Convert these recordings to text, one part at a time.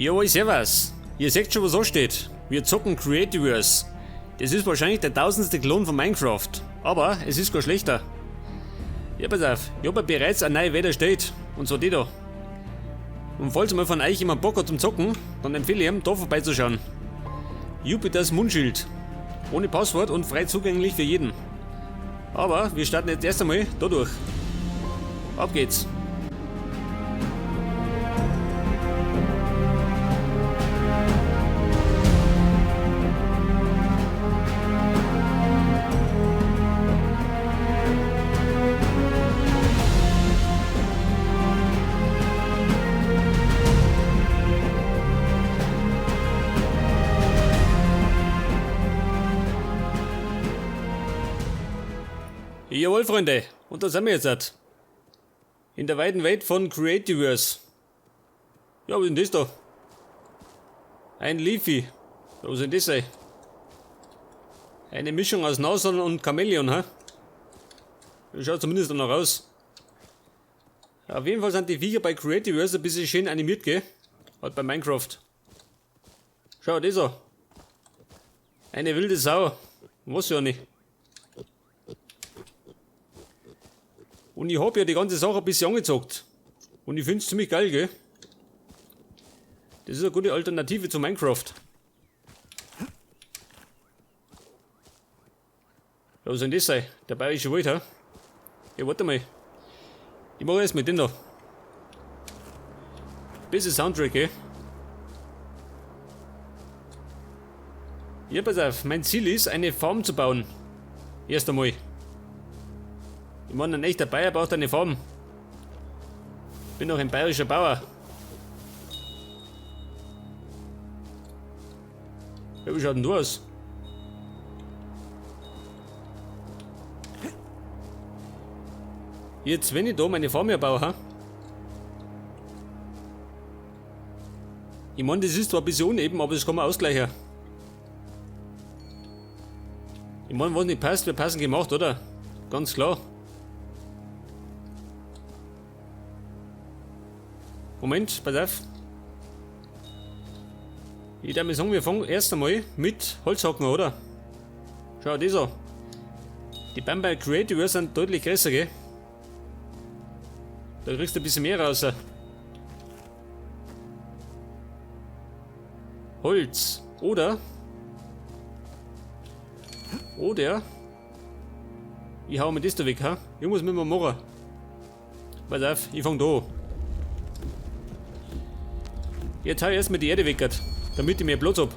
Jawohl, servus. Ihr seht schon, was ansteht. Wir zocken Creativerse. Das ist wahrscheinlich der 1000. Klon von Minecraft. Aber es ist gar schlechter. Ja, pass auf. Ich hab ja bereits eine neue Welt erstellt. Und zwar die da. Und falls mal von euch jemand Bock hat zum Zocken, dann empfehle ich ihm, da vorbeizuschauen. Jupiters Mundschild. Ohne Passwort und frei zugänglich für jeden. Aber wir starten jetzt erst einmal da durch. Ab geht's. Jawohl, Freunde, und da sind wir jetzt. In der weiten Welt von Creativerse. Ja, was ist denn das da? Ein Leafy. Was soll denn das sein? Eine Mischung aus Nashorn und Chamäleon, hä? Das schaut zumindest danach aus. Auf jeden Fall sind die Viecher bei Creativerse ein bisschen schön animiert, gell? Halt bei Minecraft. Schau, das an. Eine wilde Sau. Was ja nicht. Und ich hab ja die ganze Sache ein bisschen angezockt. Und ich find's ziemlich geil, gell? Das ist eine gute Alternative zu Minecraft. Ja, was soll denn das sein? Der bayerische Wald, hä? Ja, warte mal. Ich mach erst mit dem da. Bisschen Soundtrack, gell? Ja, pass auf, mein Ziel ist, eine Farm zu bauen. Erst einmal. Ich meine, ein echter Bayer braucht eine Farm. Bin doch ein bayerischer Bauer. Ja, wie schaut denn du aus? Jetzt, wenn ich da meine Farm hier baue, ha? Ich meine, das ist zwar ein bisschen uneben, aber das kann man ausgleichen. Ich meine, was nicht passt, wird passend gemacht, oder? Ganz klar. Moment, pass auf. Ich würde mal sagen, wir fangen erst einmal mit Holzhacken, oder? Schau, das an. Die Bäume bei Creativerse sind deutlich größer, gell? Da kriegst du ein bisschen mehr raus. Holz. Oder? Oder? Ich hau mir das da weg, ha? Irgendwas müssen wir machen. Pass auf, ich fang da an. Jetzt hau ich erstmal die Erde weg, damit ich mehr Platz hab.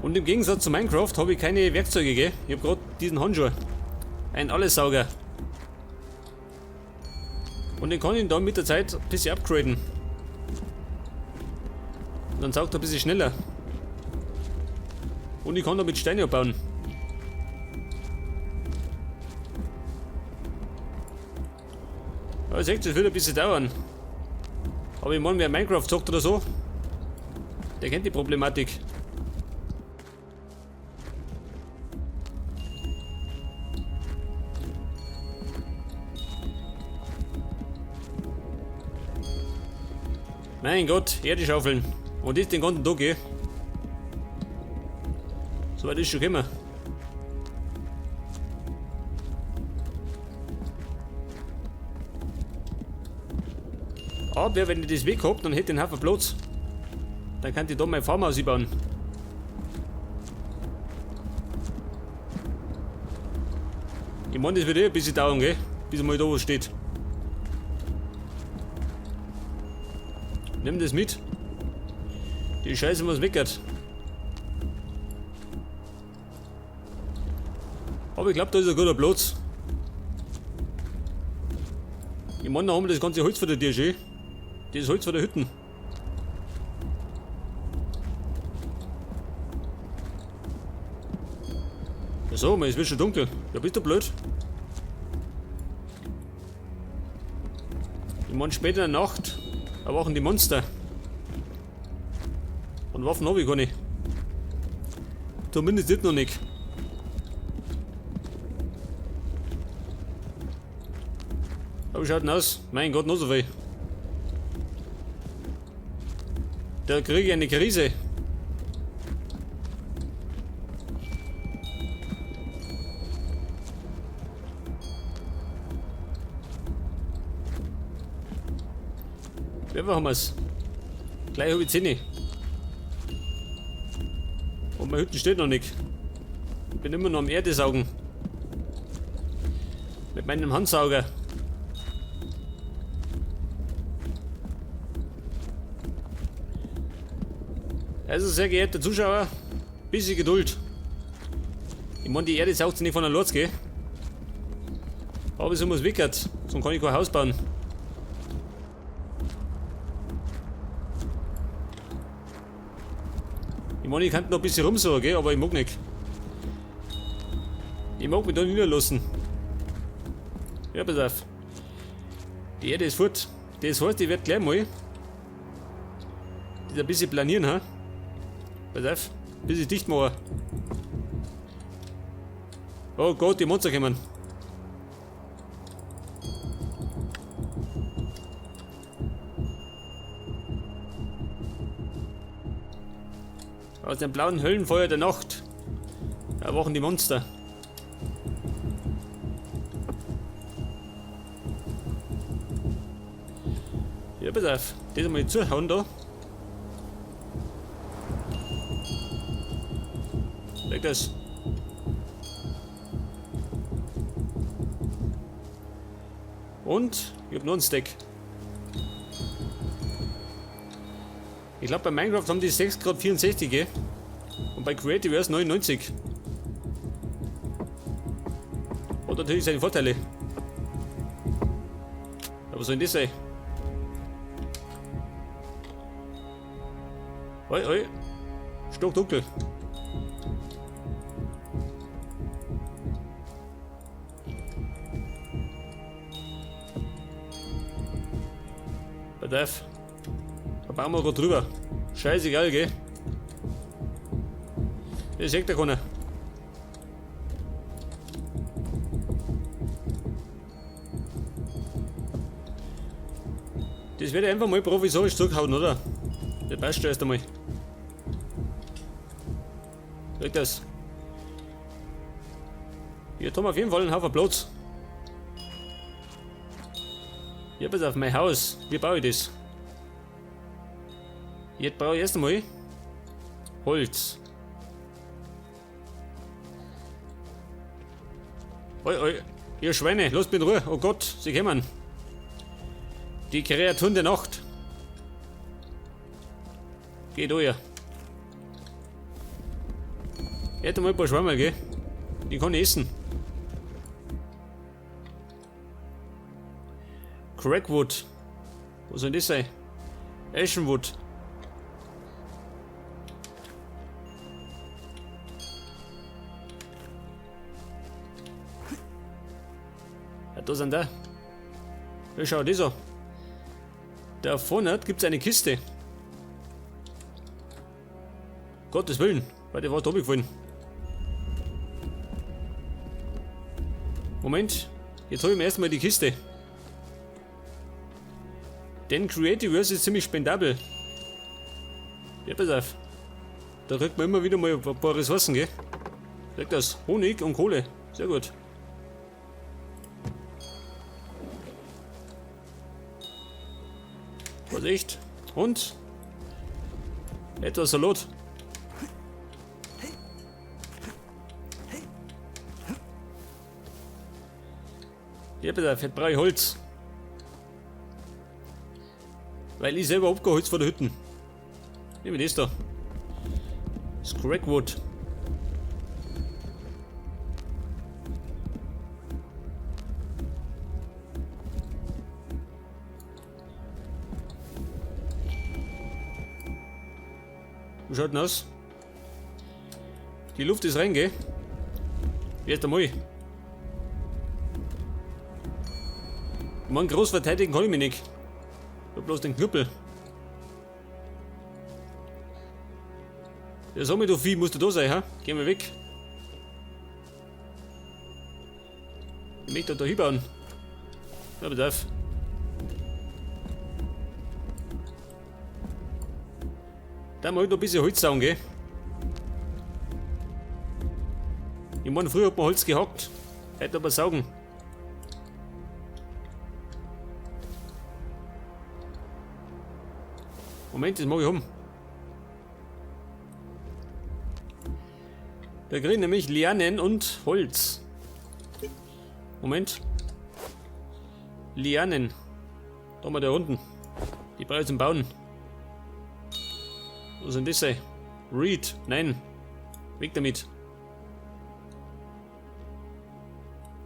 Und im Gegensatz zu Minecraft hab ich keine Werkzeuge, gell? Ich hab grad diesen Handschuh. Ein Allessauger. Und den kann ich dann mit der Zeit ein bisschen upgraden. Und dann saugt er ein bisschen schneller. Und ich kann damit Steine abbauen. Ja, ihr seht, das wird ein bisschen dauern. Aber ich meine, wer Minecraft zockt oder so, der kennt die Problematik. Mein Gott, Erde schaufeln. Und das den ganzen Tag, gell? So weit ist schon gekommen. Aber wenn ich das weg hab, dann hätte ich einen Haufen Platz. Dann kann ich da meine Farm ausbauen. Ich meine, das wird eh ein bisschen dauern, gell? Bis mal da was steht. Nimm das mit. Die Scheiße muss weg. Aber ich glaub, da ist ein guter Platz. Ich meine, da haben wir das ganze Holz vor der Tür schön. Das Holz vor der Hütten. Ja so, es wird schon dunkel. Ja, bist du blöd? Ich meine, später in der Nacht erwachen die Monster. Und Waffen hab ich keine. Zumindest nicht noch nicht. Wie schaut denn aus? Mein Gott, noch so viel. Da kriege ich eine Krise. Wie haben wir's? Gleich habe ich 10. Und meine Hütte steht noch nicht. Ich bin immer noch am Erde saugen. Mit meinem Handsauger. Also, sehr geehrte Zuschauer, bisschen Geduld. Ich meine, die Erde saugt sich nicht von der Lotz, gell? Aber es muss wickert, sonst kann ich kein Haus bauen. Ich meine, ich könnte noch ein bisschen rumsuchen, gell? Aber ich mag nicht. Ich mag mich da niederlassen. Ja, pass auf. Die Erde ist fort. Das heißt, ich werde gleich mal das ein bisschen planieren, ha? Pass auf, ein bisschen dicht machen. Oh Gott, die Monster kommen. Aus dem blauen Höllenfeuer der Nacht erwachen die Monster. Ja, pass auf, das einmal zuhauen da. Weg das. Und ich hab noch einen Stack. Ich glaub, bei Minecraft haben die 6,64 Grad, gell? Und bei Creativerse 99. Hat natürlich seine Vorteile. Aber was soll denn das sein? Oi, oi. Stockdunkel. Pass auf. Da bauen wir grad drüber. Scheißegal, gell? Das sieht ja keiner. Das werde ich einfach mal provisorisch zurückhauen, oder? Das passt schon erst einmal. Krieg das. Hier haben wir auf jeden Fall einen Haufen Platz. Ja, pass auf, mein Haus. Wie baue ich das? Jetzt brauche ich erst einmal Holz. Oi, oi, ihr Schweine, lasst mich in Ruhe. Oh Gott, sie kommen. Die Kreaturen der Nacht. Geht euer. Hätte mal ein paar Schwammerl, gell? Die kann ich essen. Crackwood. Was soll das sein? Ashenwood. Ja, da sind da. Wie schaut das an? Da vorne gibt's eine Kiste. Gottes Willen, weil der war da gefallen. Moment, jetzt hol ich mir erstmal die Kiste. Denn Creativerse ist ziemlich spendabel. Ja, pass auf. Da kriegt man immer wieder mal ein paar Ressourcen, gell? Kriegt das Honig und Kohle. Sehr gut. Vorsicht. Und etwas Salat. Ja, pass auf, jetzt brauche ich Holz. Weil ich selber hab kein Holz vor der Hütten. Nehmen wir das da. Das Crackwood. Wie schaut denn aus? Die Luft ist rein, gell? Erst einmal. Ich mein, groß verteidigen kann ich mich nicht. Ich hab bloß den Knüppel. Ja, sag mir, du Vieh, musst du da sein, ha? Geh mal weg. Ich möchte da hinbauen. Ja, pass auf. Da mal halt noch ein bisschen Holz saugen, gell? Ich meine, früher hat man Holz gehackt. Heute aber saugen. Moment, das mag ich haben. Da kriegen nämlich Lianen und Holz. Moment. Lianen. Da mal da unten. Die brauche ich zum Bauen. Wo sind das? Reed. Nein. Weg damit.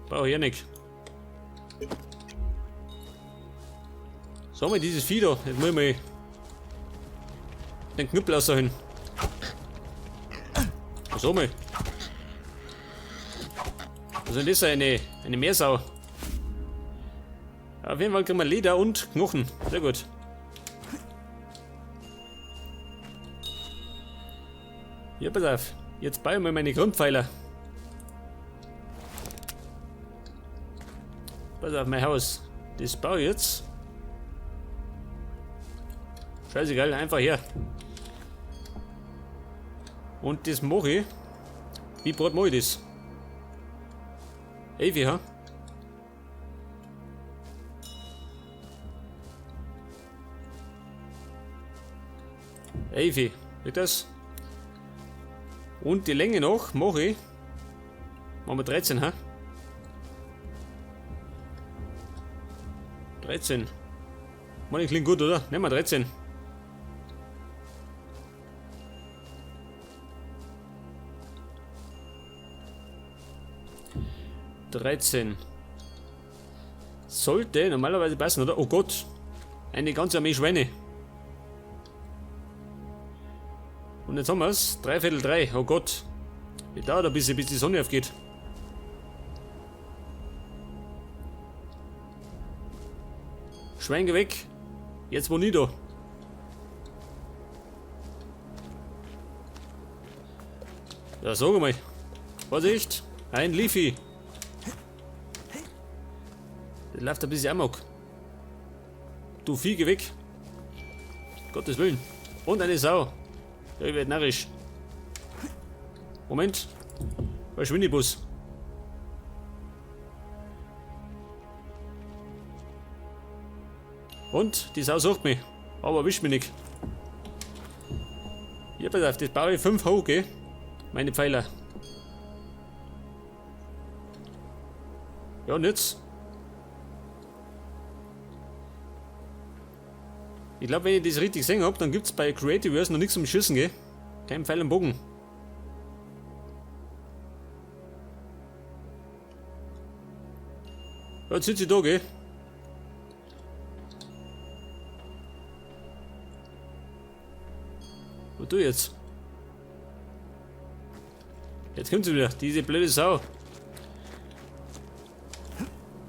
Brauche ich ja nicht. So, mal dieses Vieh da. Jetzt muss ich mal den Knüppel rausholen. So mal. Was ist denn das? Eine Meersau. Auf jeden Fall kriegen wir Leder und Knochen. Sehr gut. Ja, pass auf. Jetzt baue ich mal meine Grundpfeiler. Pass auf, mein Haus. Das baue ich jetzt. Scheißegal, einfach her. Und das mache ich. Wie breit mache ich das? Ey, wie, ha? Ey, wie? Geht das? Und die Länge noch mache ich. Machen wir 13, ha? 13. Mann, klingt gut, oder? Nehmen wir 13. 13. Sollte normalerweise passen, oder? Oh Gott. Eine ganze Armee Schweine. Und jetzt haben wir's. 2:45. Oh Gott. Das dauert ein bisschen, bis die Sonne aufgeht. Schwein, geh weg. Jetzt wohne ich da. Ja, sag mal. Vorsicht. Ein Leafy. Der läuft ein bisschen amok. Du Vieh, geh weg. Gottes Willen. Und eine Sau. Ja, ich werd narrisch. Moment. Verschwindibus. Und die Sau sucht mich. Aber erwischt mich nicht. Ja, pass auf, das baue ich 5 hoch, gell? Meine Pfeiler. Ja, und jetzt? Ich glaub, wenn ich das richtig gesehen hab, dann gibt's bei Creativerse noch nichts zum Schießen, gell? Kein Pfeil und Bogen. Ja, jetzt sitze ich da, gell? Was tu ich jetzt? Jetzt kommt sie wieder, diese blöde Sau.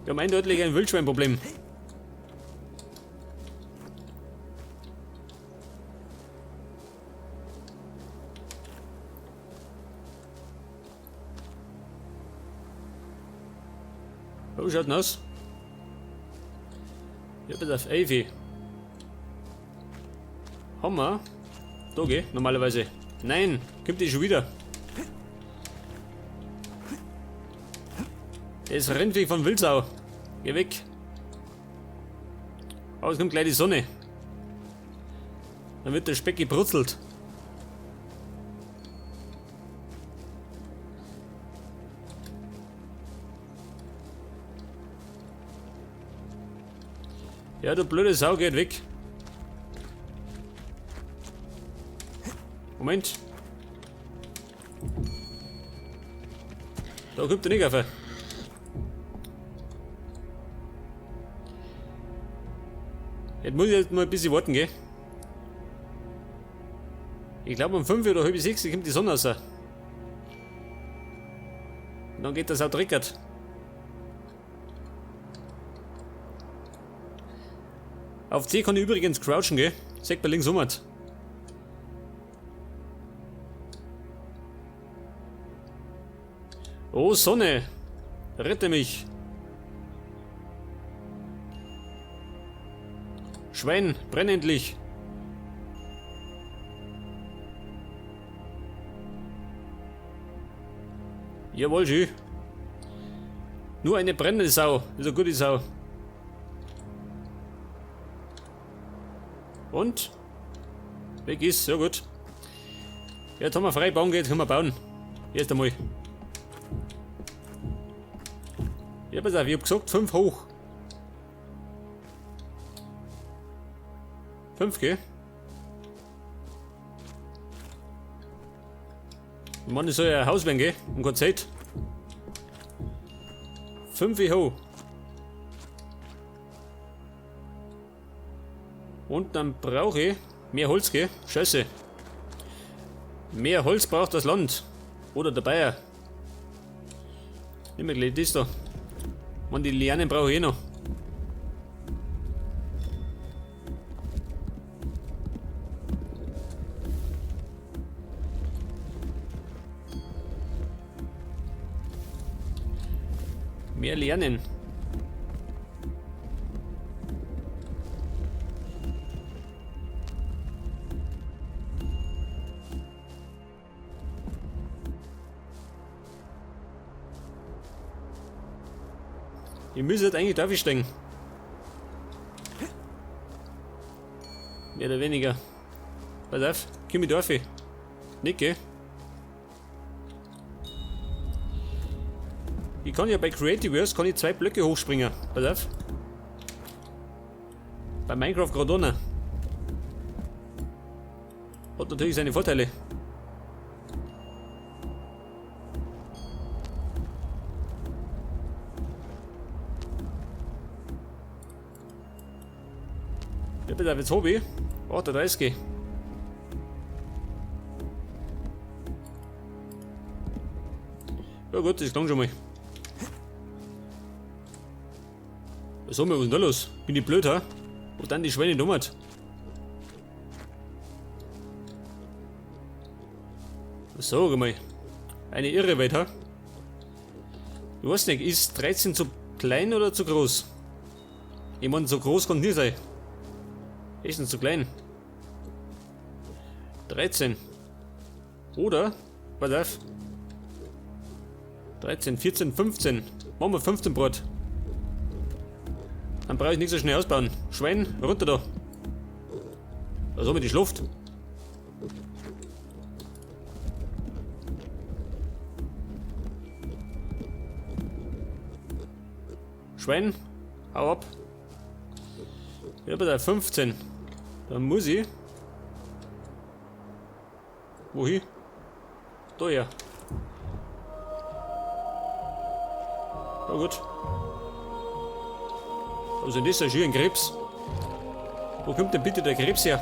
Wir haben eindeutig ein Wildschweinproblem. Wie schaut denn aus? Ja, pass auf, Ivy. Haben wir? Da geh, normalerweise. Nein, kommt die schon wieder. Das Rennvieh von Wildsau. Geh weg. Oh, es kommt gleich die Sonne. Dann wird der Speck gebrutzelt. Ja, du blöde Sau, geht weg. Moment. Da kommt der nicht auf. Jetzt muss ich jetzt mal ein bisschen warten, gell? Ich glaub, um 5 oder halb sechs kommt die Sonne raus. Und dann geht das auch dreckert. Auf C kann ich übrigens crouchen, gell? Seht man links um. Oh Sonne! Rette mich! Schwein, brenn endlich. Jawohl, schön. Nur eine brennende Sau. Ist eine gute Sau. Und? Weg ist, sehr gut. Jetzt haben wir frei bauen geht, können wir bauen. Erst einmal. Ja, pass auf, ich hab gesagt 5 hoch. 5, gell? Ich meine, das soll ja ein Haus werden, gell? Um keine Zeit. 5 hoch. Und dann brauche ich mehr Holz, gell? Scheiße. Mehr Holz braucht das Land. Oder der Bayer. Nimm mir gleich das da. Man, die Lianen brauche ich eh noch. Mehr Lernen. Ihr müsstet eigentlich da stehen. Mehr oder weniger. Pass auf, komm ich da rauf? Nicht, gell? Ich kann ja bei Creativerse kann ich 2 Blöcke hochspringen. Pass auf. Bei Minecraft gerade ohne. Hat natürlich seine Vorteile. Ja, bitte, jetzt hab ich 38. Ja gut, das klang schon mal. Was haben wir, was ist denn da los? Bin ich blöd, hä? Wo dann die Schweine dummert? Sag mal. Eine irre Welt, hä? Ich weiß nicht, ist 13 zu klein oder zu groß? Ich mein, so groß kann es nie sein. Ist denn zu klein? 13. Oder? Pass auf. 13, 14, 15. Machen wir 15 Brot. Dann brauche ich nicht so schnell ausbauen. Schwein, runter da. Was haben wir die Schluft? Schwein, hau ab. Ja, bei der 15. Dann muss ich. Wohin? Da her. Na gut. Was ist denn das? Ein Krebs. Wo kommt denn bitte der Krebs her?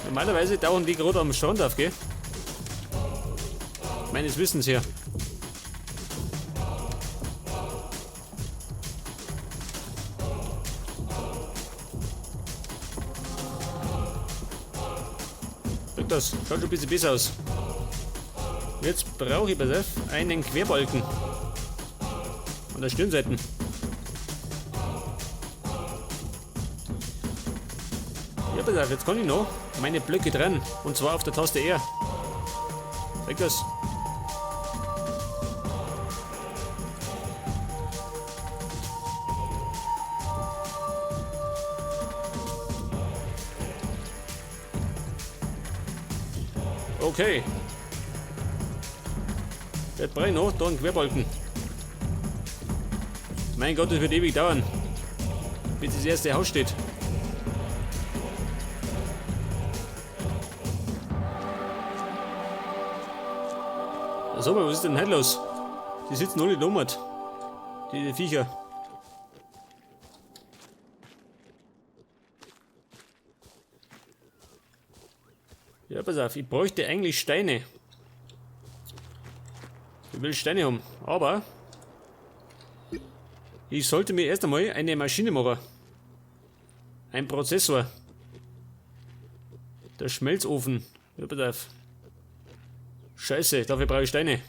Normalerweise tauchen die gerade am Strand auf, gell? Meines Wissens her. Schau das, schaut schon ein bisschen besser aus. Jetzt brauche ich, pass auf, einen Querbalken. An der Stirnseite. Ja, pass auf, jetzt kann ich noch meine Blöcke trennen. Und zwar auf der Taste R. Zeig das. Okay. Jetzt brauche ich noch da einen Querbalken. Mein Gott, das wird ewig dauern, bis das erste Haus steht. Sag mal, was ist denn heute los? Die sitzen alle da, die Viecher. Ja, pass auf, ich bräuchte eigentlich Steine. Ich will Steine haben, aber ich sollte mir erst einmal eine Maschine machen. Ein Prozessor. Der Schmelzofen. Ja, pass auf. Scheiße, dafür brauche ich Steine.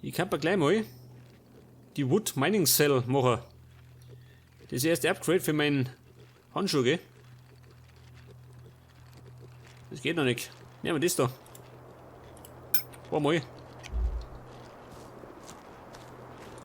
Ich kann gleich mal die Wood Mining Cell machen. Das erste Upgrade für meinen Handschuh, gell? Das geht noch nicht. Nehmen wir das da. Warte mal.